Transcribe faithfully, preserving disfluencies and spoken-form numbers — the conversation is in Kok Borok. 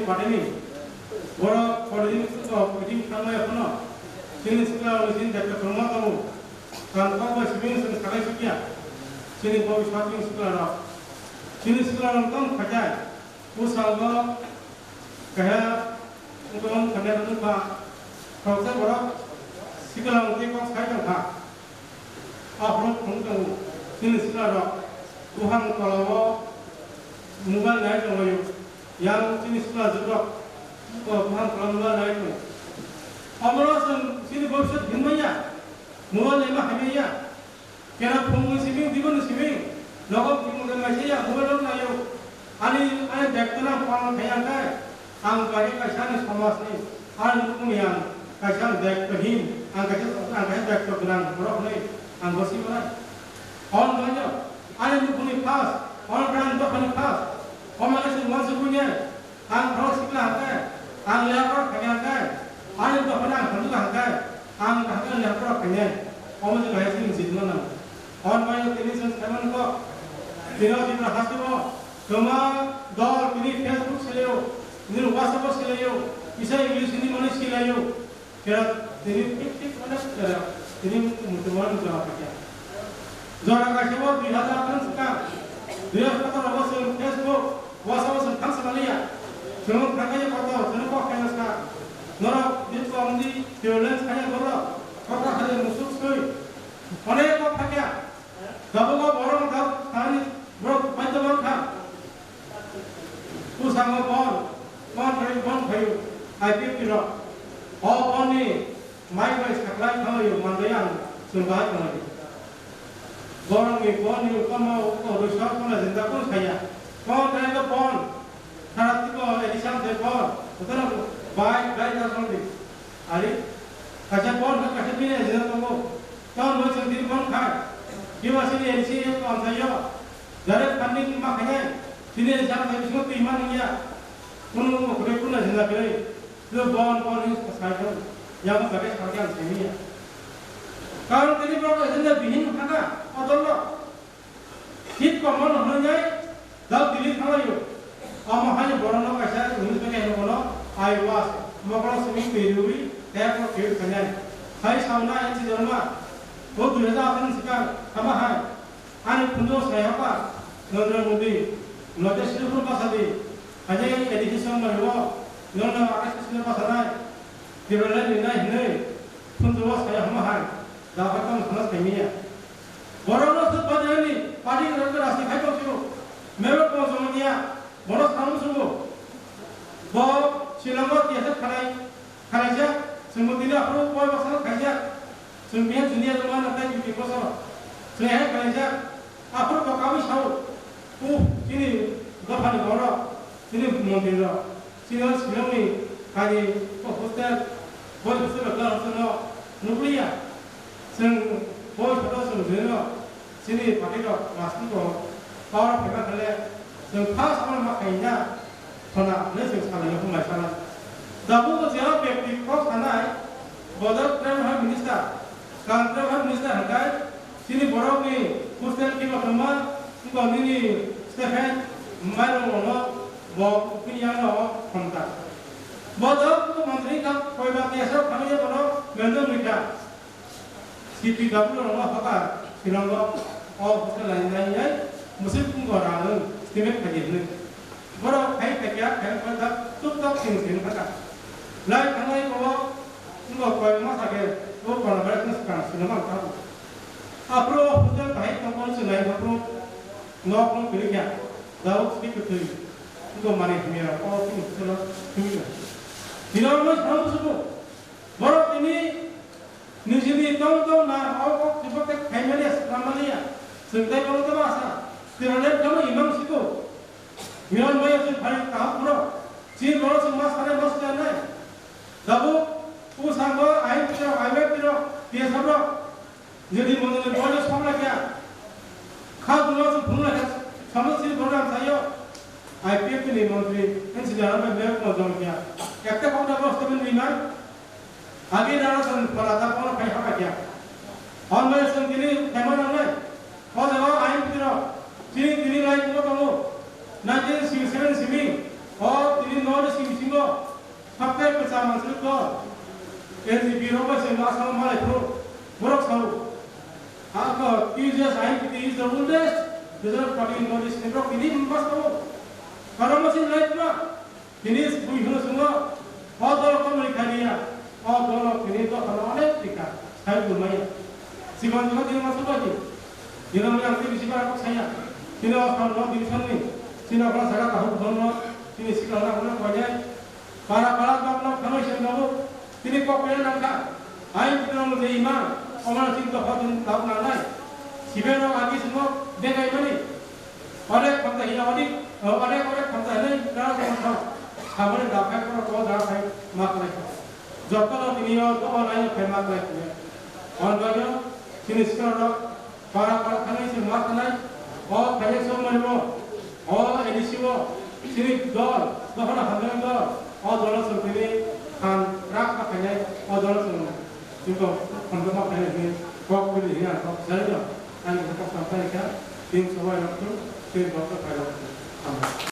Party ni borok kotor din to meeting thangmaya phano chini sikla rok chini dakta kwbangma tongo. Ang kok bai simi chwng sakai sikya. Chini bobiswt ni sikla rok. Chini sikla rok tong khatai. Bwskango kaha wng tong khatai wng ba. Khoroksa borok sikla rok tei kok sai tong kha. Aphuru phung tongo chini sikla rok. Buphang tolao mobile nai tonglaio. Yang chini sikla jugrok buphang tolao mobile nai tongo. Omo chwng chini bobiswt hinmaya. Mobile naima hamya. Kena phungni simi, diboni simi. Nogo kimung de maisaya mobile rok naio. Ani, ani bag tona phone thayang kai. Ang kari kaisa ni somaj ni, ang nukung yang kaisa bag pehin, ang kaisa, ang kaisa bag to gwnang borok hinwi ang gosi manai. Hwn banyo, ani nukung ni first, hwn brand to hani first. Hwn mane se uansuk kunya, ang borok sikla hangkai, ang leha borok khainai hangkai, ani to hwnwi ang hamjwk hangkai, ang hangkai leha borok khainai. Omo se kaisa ni sijima nang. Hwn banyo tini se seven ko, tini o tini hasu mo. Kwma dol tini Facebook selaio, tini WhatsApp o selaio, kisa English Hindi mani selaio. Kera tini tik tik mane kera tini mutuman jora kaya. Jora kaisa bo dui hazar atharo swkang, dui hazar sotoro bo chwng Facebook, WhatsApp o chwng thang swnaliya. Chwng thangkhe kotor, chwng kok khaina sa. Norok bit kong di, violence khaina borok, kok khaina musuk swi. Onek kok thangya. Tabuk o borok wngkha thani borok paithago wngkha. Bwskango bon, bon thai, bon thaio, I P F T rok. O bonni mai bai saklai thanglaio, manjai ang chwng bahai thanglaio. Borokni bonni ukamo uko rwisa phano jinda kunu saya. Bon thai bo bon. Khara twibo A D C amchai bo, jotono bai, bai ta song di. Ari, kaisa bon kha, kaisa bini ajina tongo. Tamo bo chwng tini bon khai. Kiba sini A D C amchaio. Direct funding ma khainai. Tini A D C amchai bisingo twi ma nungya. Kunu kunu kwrwi kunu ajina kwrwi. Twibo bon, bon ni sai thang. Yamo kake sakya amchai niya. Karon tini bo ajina bihin kha na, odollo. Seat komo no hwnwi nai dal delete thanglaio. Omo hai borokno kaisa English bai khe hwnwi bono I was mokolo simi twi rwi tei bo twi khainai. Hai sauna N C Dharma bo dui hazar atharo ni swkang hama hai ani phunjo sai hapa Narendra Modi note sini phuru basa di. Hai education mai o nono akai sini basa nai. Tipralai ni nai hwnwi phunjo sai hama hai. Da phai tong sana sai miya. Borokno swk bajarni party rok rasti khai tong sio. Mero ko jong dia, bono samu sugo. Bo Shillongo tiasa khalai, khalaijak, chwngbo tini aphuru koi bosor khaijak. Chwng bihan junior rwma natai duty bosor. Chwng hai khalaijak, aphuru bo kabui sao. U, chini dophani borok, chini montri rok. Chini o Shillongni kari o hostel, boys hostel rok hostel no nukliya. Chwng boys hostel chwng jwnwi no chini party rok rajniti rok power phaiba khe le chwng first no ma khaina thona hwnwi chwng salai no mai sana. Tabuk o jera bekti kok sanai bodol trem ha minister, kan trem ha minister hwnkhe chini borokni hostel kiba kwma wngkha nini Stephen Mairung no bo opinion no khonta. Bo jok montri kha koiba T S F khamya bono mendo mwikha. C P W no hoka Shillongo o hoka lai lai lai musik kung gora ang estimate khaji hwnwi. Borok khai khaikya khai kha dak tuk tok sing sing kha. Lai thanglai ko wngbo koi masa khe o kono bai khe swkang sino mang thago. Aphuru hotel bahai tongkol se lai aphuru nok nok bini kya. Dauk sini kwtwi. Ngo mani himya o sini sino himya. Dino mo sino suku. Borok tini nijini tong tong na o kok tibok tek khaimani aswk ramani ya. Swngtai borok tamo asa. Tirole tamo imang siko. Miron bai aswk phari kaham phuro. Chini borok swng mas sanai mas sanai. Dabu, u sango, ain tiro, ain tiro, T S F rok. Jadi mono ni boyo somla kya. Kha dulo se phunla kya. Samu si program sayo. I P F ni montri, N C D R bai mek mo jom kya. Ekta kok da bos temen ni man. Agi dara san pala ta kono khai haka kya. Hon bai san tini thema nang nai. O jaga ain tiro. Tini tini lai mo tongo. Nineteen sixty-seven simi. O tini no simi. Sa mansuk ko, N G P rok bai se ma sa ma lai pro, borok sao. Ha ko, T J S I P T is the oldest regional party in North East, borok ini mas ko. Karon ma sin lai ma. Tini bui hino sungo, o dol komori khaniya, o dol tini dokhano onek tika, sai gumaya. Sikon sikon tini ma suko ji. Dino mani ang tini sibar kok saya. Tini o khano division ni, tini o khano saka kahuk khano, tini sikon na khano konyai. Para para dok nok khano sen dok. Tini kok pera nangkha. Ai tini mo je ima, omana tini dokha tini dok nangnai. Sibeno agi sungo, dekai mani. Onek khamta hina onek, onek onek khamta hinai kara khamta. Samani dakhai koro ko dakhai maklai. Jotto no tini yo do online khai maklai khe. On bagyo tini sikaro para para khanai se maklai. O khaye so mani mo. O edisi mo. Tini dol, dohana hamdai dol. O dol so tini khan rak pa khaye o dol so. Tini ko khamta maklai ni kok kuli hina kok jai do. Ani kok khamta kha. Tini so wai rok tu. Tini kok khaye.